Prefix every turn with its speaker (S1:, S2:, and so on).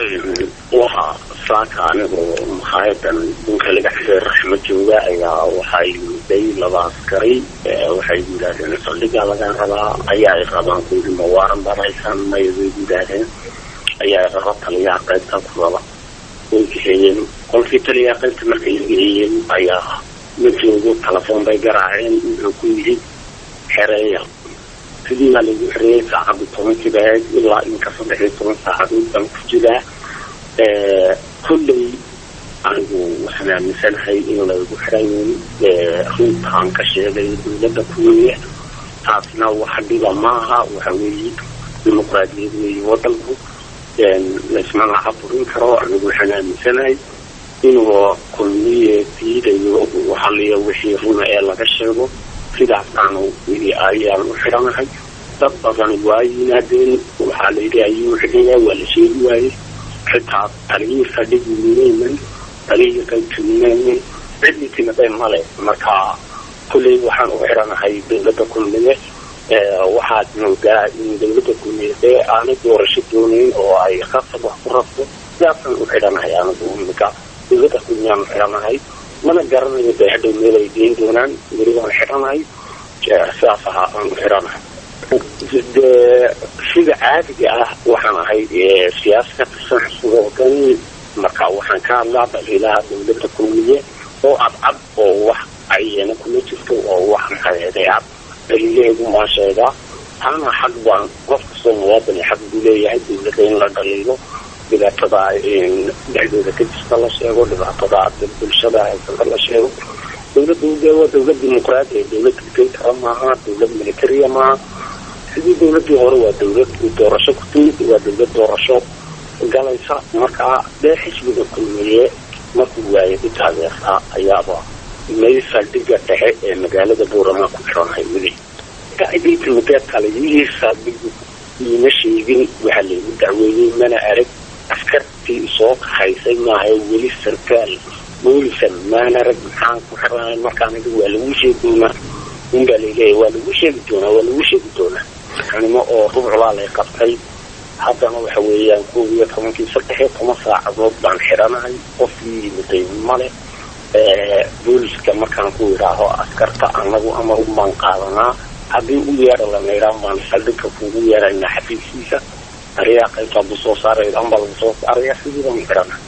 S1: Waxa saaka anigoo makaayadan bunka laga xisay Raxmo jooga ayaa waxay muday laba askari. Waxay yidhaahdeen saldhigaa laga rabaa ayaa ay rabaan. Kuyidhi ma waaran baad haysaan? Maya bay yidhaahdeen. Ayaa raba taliyaha qaybta ku raba. Way kaxeeyeen qolkii taliyaha qaybta. Markay geeyeen ayaa ma joogo, telefoon bay garaaceen, wuxuu ku yidhi xereeya. Sidii baa lagu xereeyey. Saacaddu 10-kii bay ahayd, ilaa inka 13 saacadood baan ku jiraa. Kolley anigu waxaan aaminsanahay in laygu xiran runtaan ka sheegay dowladda Kulmiye. Taasna wax dhiba maaha, waxa weeye dimuqraadiyad weeye wadanku, laysmana caburin karo. Anigu waxaan aaminsanahay inuu Kulmiye diidayo waxaliyo wixii runa ee laga sheego. Sidaasaanu ayaan u xidhanahay. Dad badan waa yimaadeen, waxaa layidhi ayuu xidhan yahay, waa la sheegi waayey. Xitaa taliyihii fadhigii mayman, taliyihii qaybtii mayman, cidii timaday male. Marka kulley waxaan u xidhanahay dowladda Kulmiye. Waxaad moodaa in dowladda Kulmiye dee aanay doorasho doonayn oo ay khasab wax ku rabto. Sidaasaan u xidhanahay anigu imika, dowladda Kulmiyaan u xidhanahay. Mana garanayo dee hadhow meel ay geyn doonaan. Weli waan xidhanahay, sidaas ahaa aan u xidhanahay. Dee sida caadiga ah waxaan ahay siyaasa ka tirsan xisbiga Wadani. Marka waxaan ka hadlaa dhaliilaha dowladda Kulmiye oo cadcad, oo wax ayana kuma jirto, oo wax maxaheeday cad dhaliilaheedu maan sheegaa. Taana xaq baan, qof kastoo muwaadini xaq buu leeyahay dowladda in la dhaliilo, dhibaatada dhexdooda ka jirta la sheego, dhibaatada bulshada haysata la sheego. Dowladdu dee waa dowlad dimuqraadi, dowlad dictatora maaha, dowlad militaria maaha sidii dowladii hore. Waa dowlad doorasho ku timid, waa dowlad doorasho galaysa. Markaa dee xisbiga Kulmiye markuu waayay ku taageertaa ayaaba may saldhigga dhexe ee magaalada Buurama ku xiranahay weli. Cidii timidee taliyihii saldhigu iima sheegin waxaa laygu dacweeyey, mana arag. Askartii soo kaxaysay maaha, weli sarkaal boolisa maana arag. Maxaan ku xiranahay? Markaan idhi waa lagu sheegi doonaa unbaa laleeyahay, waa lagu sheegi doonaa, waa lagu sheegi doonaa. Nimo oo rubclaa lay qabtay. Haddana waxa weeyaan 11-kii, 13 saacadood baan xidhanahay. Qofkii yimiday male. Booliska markaan ku idhaaho askarta anagu amar unbaan qaadanaa, haddii u yeera lana idhaan baan saldhigka kugu yeeraynaa xafiiskiisa, taliyaha qaybta hadduu soo saaraya baa lagu soo saaraya. Sidii baan xidhanahay.